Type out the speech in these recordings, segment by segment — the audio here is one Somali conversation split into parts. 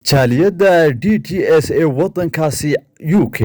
Jaaliyadda DDS ee waddankaasi UK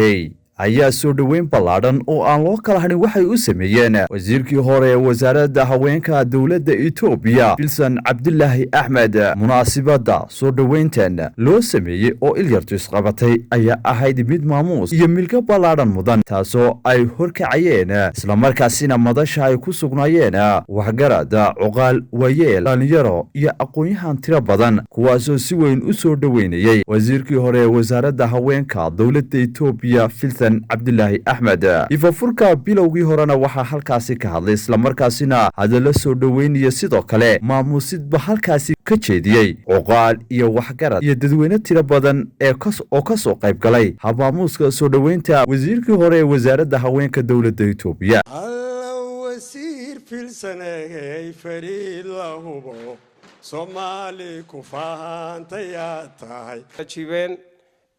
ayaa soo dhoweyn ballaadhan oo aan loo kala hadhin waxay u sameeyeen wasiirkii hore ee wasaaradda haweenka dowladda Etoobiya, Filsan Cabdilaahi Axmed. Munaasibadda soo dhoweyntan loo sameeyey oo ilyartu isqabatay ayaa ahayd mid maamuus iyo milgo ballaadhan mudan, taasoo ay horkacayeen islamarkaasina madasha ay ku sugnaayeen waxgarad, cuqaal, waayeel, dhalinyaro iyo aqoon-yahan tiro badan, kuwaasoo si weyn u soo dhoweynayey wasiirkii hore ee wasaaradda haweenka dowladda Etoobiya, Filsan Cabdilaahi Axmed. Ifafurka bilowgii horena waxaa halkaasi ka hadlay, islamarkaasina hadallo soo dhoweynaya sidoo kale maamuusidba halkaasi ka jeediyey cuqaal iyo waxgarad iyo dadweyne tiro badan ee oo ka soo qayb galay habmaamuuska soo dhoweynta wasiirkii hore ee wasaaradda haweenka dowladda Etoobiya. Alla, wasiir Filsanegey, fariid la hubo, Soomaali ku fahantayaa tahay. Ajiibeen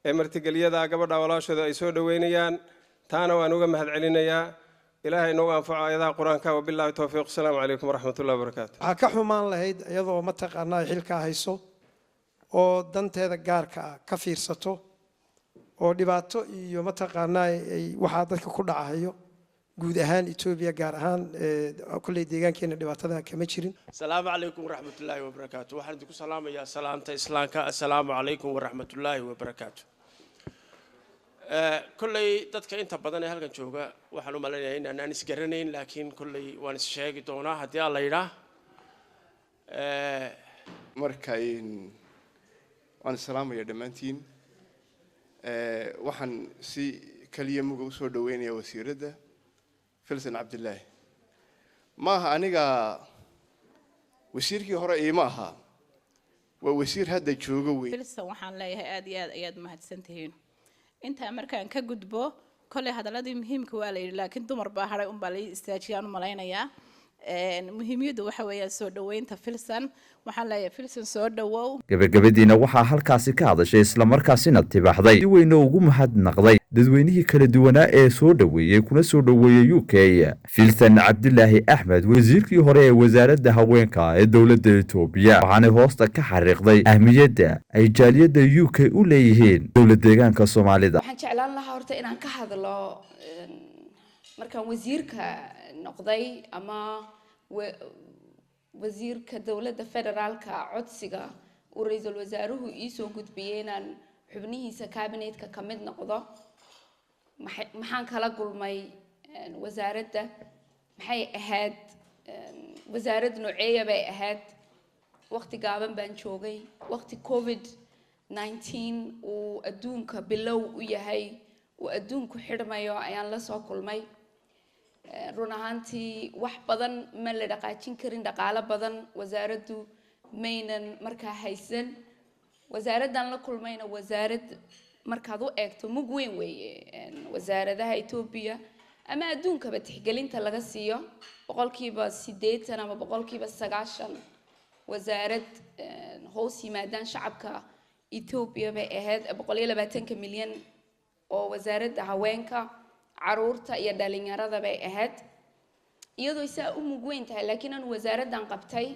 ee martigelyada gabadha walaashooda ay soo dhoweynayaan, taana waan uga mahad celinayaa. Ilaahay inoogu anfaco aayadaha Qur-aanka. Wabilaahi towfiiq. Asalaamu calaykum waraxmatullahi wabarakaatu. Waxaa ka xumaan lahayd iyadoo mataqaanaa xilkaa hayso oo danteeda gaarka ah ka fiirsato oo dhibaato iyo mataqaanaa ay waxaa dadka ku dhacahayo guud ahaan Etoobiya, gaar ahaan kolley deegaankeena dhibaatada kama jirin. Asalaamu calaykum waraxmatullaahi wabarakaatu. Waxaan idinku salaamayaa salaanta Islaamka. Assalaamu calaykum waraxmatullaahi wabarakaatu. Kolley dadka inta badan ee halkan jooga waxaan u malaynayaa in aanaan isgaranayn, laakiin kolley waan is sheegi doonaa haddii Alla yidhaah. Marka waan salaamaya dhammaantiin. Waxaan si kaliya muga usoo dhaweynaya wasiiradda Filson Cabdilaahi. Ma aha aniga wasiirkii hore iima ahaa, waa wasiir hadda joogo wey. Filson, waxaan leeyahay aada iyo aad ayaad mahadsantihiin. Intaa markaan ka gudbo, kolley hadaladii muhiimka waa la yidhi, laakiin dumar baa hadhay unbaa lai istaajiyaan u malaynayaa. Muhiimiyaddu waxa weeyaan soo dhoweynta Filson. Waxaan leeyahay, Filson, soo dhowow. Gabagabadiina waxaa halkaasi ka hadashay, islamarkaasina tibaaxday, si weyna ugu mahadnaqday dadweynihii kala duwanaa ee soo dhoweeyey kuna soo dhoweeyey UK Filsan Cabdilaahi Axmed, wasiirkii hore ee wasaaradda haweenka ee dowladda Etoobiya. Waxaanay hoosta ka xariiqday ahmiyadda ay jaaliyadda UK u leeyihiin dowlad deegaanka Soomaalida. Waxaan jeclaan lahaa horta inaan ka hadlo markaan wasiirka noqday ama wasiirka dowladda federaalka, codsiga uu ra-iisul wasaaruhu iisoo gudbiyey inaan xubnihiisa cabinetka ka mid noqdo. Maxaan kala kulmay wasaaradda? Maxay ahayd? Wasaarad nooceeya bay ahayd? Waqti gaaban baan joogay, waqti COVID-19 uu adduunka bilow u yahay, uu adduunku xidhmayo ayaan la soo kulmay. Run ahaantii wax badan ma la dhaqaajin karin, dhaqaalo badan wasaaraddu maynan markaa haysan. Wasaaraddan la kulmayna wasaarad markaad u eegto mug weyn weeye. Wasaaradaha Etoobiya ama adduunkaba tixgelinta laga siiyo 80% ama 90% wasaarad hoos yimaadaan shacabka Etoobiya bay ahayd, 120-ka milyan oo wasaaradda haweenka, caruurta iyo dhalinyarada bay ahayd. Iyadoo saa u mug weyn tahay, laakiin anu wasaaraddan qabtay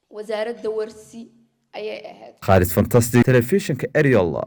wasaaradda warsi ayay ahayd. Khaalid Fantastic, telefishinka Ariel.